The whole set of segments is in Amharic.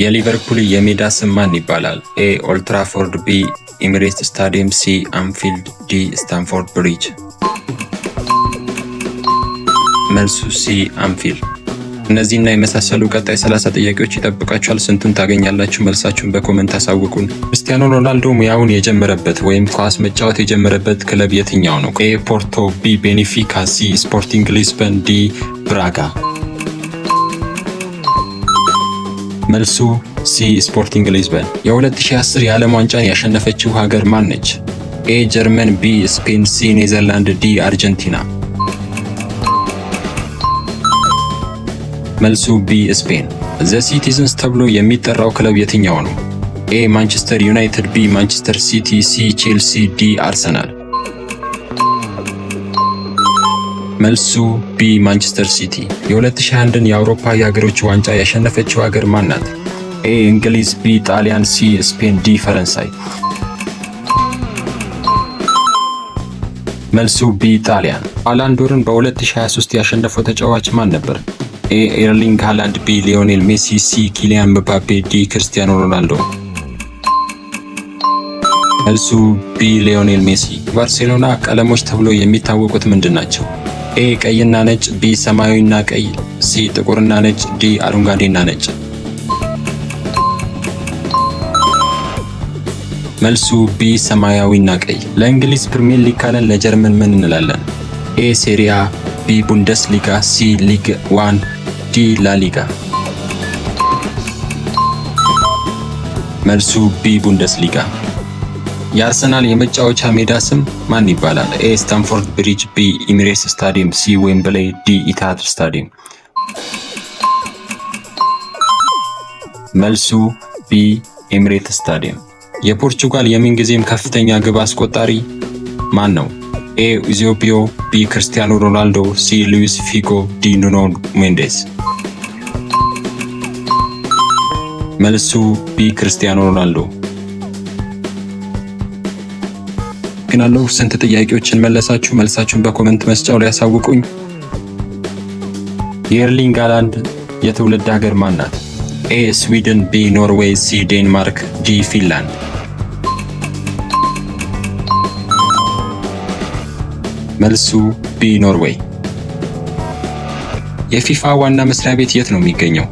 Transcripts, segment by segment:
የሊቨርፑል የሜዳ ስም ማን ይባላል? A ኦልትራፎርድ፣ B ኤሚሬትስ ስታዲየም፣ C አንፊልድ፣ D ስታንፎርድ ብሪጅ። መልሱ C አንፊልድ። እነዚህና የመሳሰሉ ቀጣይ 30 ጥያቄዎች ይጠብቃችኋል። ስንቱን ታገኛላችሁ? መልሳችሁን በ comment አሳውቁን። ክርስቲያኖ ሮናልዶ ሙያውን የጀመረበት ወይም ኳስ መጫወት የጀመረበት ክለብ የትኛው ነው? A ፖርቶ፣ B ቤኔፊካ፣ C ስፖርቲንግ ሊስበን፣ D ብራጋ። መልሱ C ስፖርቲንግ ሊዝበን። የ2010 የዓለም ዋንጫን ያሸነፈችው ሀገር ማን ነች? A ጀርመን፣ B ስፔን፣ C ኔዘርላንድ፣ D አርጀንቲና። መልሱ B ስፔን። The Citizens ተብሎ የሚጠራው ክለብ የትኛው ነው? A ማንቸስተር ዩናይትድ፣ B ማንቸስተር ሲቲ፣ C ቼልሲ፣ D አርሰናል። መልሱ B ማንቸስተር ሲቲ። የ2021ን የአውሮፓ የሀገሮች ዋንጫ ያሸነፈችው ሀገር ማን ናት? A እንግሊዝ፣ B ጣሊያን፣ C ስፔን፣ D ፈረንሳይ። መልሱ B ጣሊያን። ባላንዶርን በ2023 ያሸነፈው ተጫዋች ማን ነበር? A ኤርሊንግ ሃላንድ፣ B ሊዮኔል ሜሲ፣ C ኪሊያን ምባፔ፣ D ክርስቲያኖ ሮናልዶ። መልሱ B ሊዮኔል ሜሲ። ባርሴሎና ቀለሞች ተብሎ የሚታወቁት ምንድን ናቸው? A ቀይና ነጭ፣ B ሰማያዊና ቀይ፣ C ጥቁርና ነጭ፣ D አረንጓዴና ነጭ። መልሱ B ሰማያዊና ቀይ። ለእንግሊዝ ፕሪሚየር ሊግ ካለን ለጀርመን ምን እንላለን? A ሴሪያ፣ B ቡንደስሊጋ፣ C ሊግ ዋን፣ D ላሊጋ። መልሱ B ቡንደስሊጋ። የአርሰናል የመጫወቻ ሜዳ ስም ማን ይባላል? A ስታንፎርድ ብሪጅ፣ B ኤሚሬትስ ስታዲየም፣ C ዌምብሌይ፣ D ኢትሃድ ስታዲየም። መልሱ B ኤሚሬትስ ስታዲየም። የፖርቹጋል የምንጊዜም ከፍተኛ ግብ አስቆጣሪ ማን ነው? A ዩዜቢዮ፣ B ክርስቲያኖ ሮናልዶ፣ C ሉዊስ ፊጎ፣ D ኑኖ ሜንዴስ። መልሱ B ክርስቲያኖ ሮናልዶ። አመሰግናለሁ። ስንት ጥያቄዎችን መለሳችሁ? መልሳችሁን በ comment መስጫው ላይ ያሳውቁኝ። የኤርሊንግ ሃላንድ የትውልድ ሀገር ማን ናት? A ስዊድን፣ B ኖርዌይ፣ C ዴንማርክ፣ D ፊንላንድ። መልሱ B ኖርዌይ። የፊፋ ዋና መስሪያ ቤት የት ነው የሚገኘው?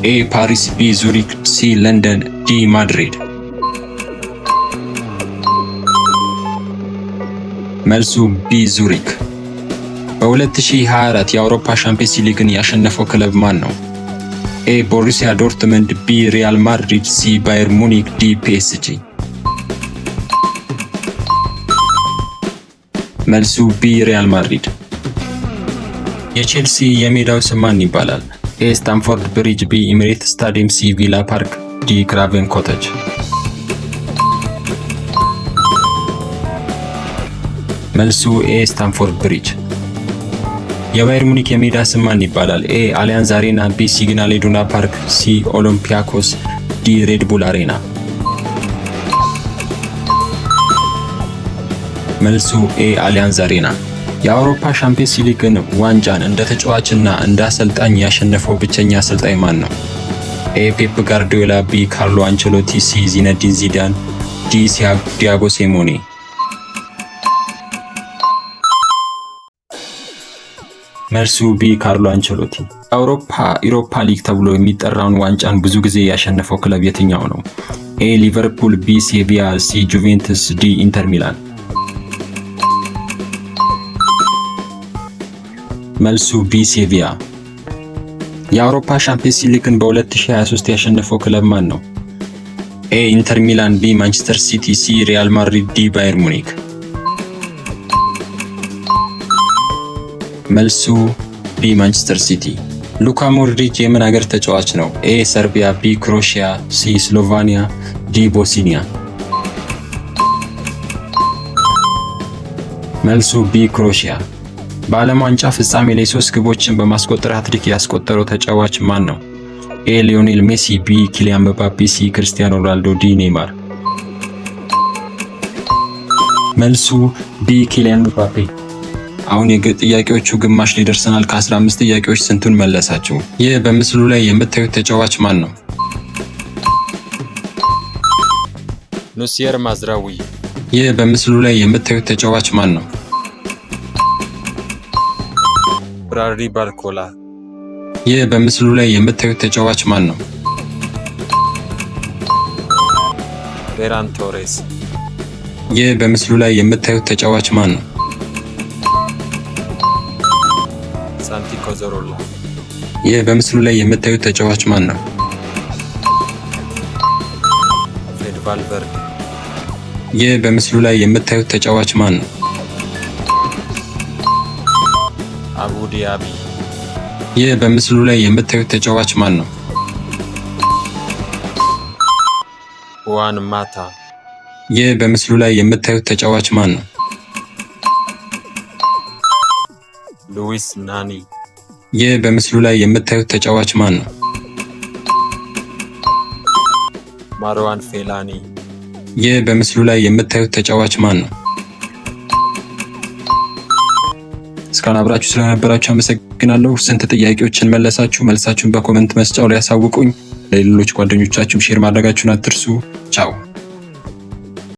A ፓሪስ፣ B ዙሪክ፣ C ለንደን፣ D ማድሪድ። መልሱ B ዙሪክ። በ2024 የአውሮፓ ሻምፒዮንስ ሊግን ያሸነፈው ክለብ ማን ነው? A ቦሩሲያ ዶርትመንድ፣ B ሪያል ማድሪድ፣ C ባየር ሙኒክ፣ D ፒኤስጂ። መልሱ B ሪያል ማድሪድ። የቼልሲ የሜዳው ስም ማን ይባላል? A ስታንፎርድ ብሪጅ፣ B ኤሚሬትስ ስታዲየም፣ C ቪላ ፓርክ፣ D ክራቨን ኮተጅ። መልሱ A ስታንፎርድ ብሪጅ። የባየር ሙኒክ የሜዳ ስም ማን ይባላል? A አሊያንዝ አሬና፣ B ሲግናል ኢዱና ፓርክ፣ C ኦሎምፒያኮስ፣ D ሬድቡል አሬና። መልሱ A አሊያንዝ አሬና። የአውሮፓ ሻምፒዮንስ ሊግን ዋንጫን እንደ ተጫዋችና እንደ አሰልጣኝ ያሸነፈው ብቸኛ አሰልጣኝ ማን ነው? A ፔፕ ጋርዲዮላ፣ B ካርሎ አንቸሎቲ፣ C ዚነዲን ዚዳን፣ D ዲያጎ ሲሞኔ። መልሱ B ካርሎ አንቸሎቲ። አውሮፓ ኢሮፓ ሊግ ተብሎ የሚጠራውን ዋንጫን ብዙ ጊዜ ያሸነፈው ክለብ የትኛው ነው? A ሊቨርፑል፣ B ሴቪያ፣ C ጁቬንቱስ፣ D ኢንተር ሚላን። መልሱ B ሴቪያ። የአውሮፓ ሻምፒዮንስ ሊግን በ2023 ያሸነፈው ክለብ ማን ነው? A ኢንተር ሚላን፣ B ማንቸስተር ሲቲ፣ C ሪያል ማድሪድ፣ D ባየር ሙኒክ። መልሱ B ማንቸስተር ሲቲ። ሉካ ሞድሪች የምን ሀገር ተጫዋች ነው? A ሰርቢያ፣ B ክሮሺያ፣ C ስሎቫኒያ፣ D ቦስኒያ። መልሱ B ክሮሺያ። በዓለም ዋንጫ ፍጻሜ ላይ ሶስት ግቦችን በማስቆጠር ሃትሪክ ያስቆጠረው ተጫዋች ማን ነው? A ሊዮኔል ሜሲ፣ B ኪሊያን ምባፔ፣ C ክርስቲያኖ ሮናልዶ፣ D ኔይማር። መልሱ B ኪሊያን ምባፔ። አሁን የጥያቄዎቹ ግማሽ ላይ ደርሰናል። ከ15 ጥያቄዎች ስንቱን መለሳችሁ? ይህ በምስሉ ላይ የምታዩት ተጫዋች ማን ነው? ኑሴር ማዝራዊ። ይህ በምስሉ ላይ የምታዩት ተጫዋች ማን ነው? ብራድሊ ባርኮላ። ይህ በምስሉ ላይ የምታዩት ተጫዋች ማን ነው? ፌራን ቶሬስ። ይህ በምስሉ ላይ የምታዩት ተጫዋች ማን ነው? ሳንቲ ካዞርላ። ይህ በምስሉ ላይ የምታዩት ተጫዋች ማን ነው? ፌድ ቫልቨርዴ። ይህ በምስሉ ላይ የምታዩት ተጫዋች ማን ነው? አቡ ዲያቢ። ይህ በምስሉ ላይ የምታዩት ተጫዋች ማን ነው? ሁዋን ማታ። ይህ በምስሉ ላይ የምታዩት ተጫዋች ማን ነው? ሉዊስ ናኒ። ይህ በምስሉ ላይ የምታዩት ተጫዋች ማን ነው? ማርዋን ፌላኒ። ይህ በምስሉ ላይ የምታዩት ተጫዋች ማን ነው? እስካሁን አብራችሁ ስለነበራችሁ አመሰግናለሁ። ስንት ጥያቄዎችን መለሳችሁ? መልሳችሁን በ comment መስጫው ላይ ያሳውቁኝ። ለሌሎች ጓደኞቻችሁም share ማድረጋችሁን አትርሱ። ቻው።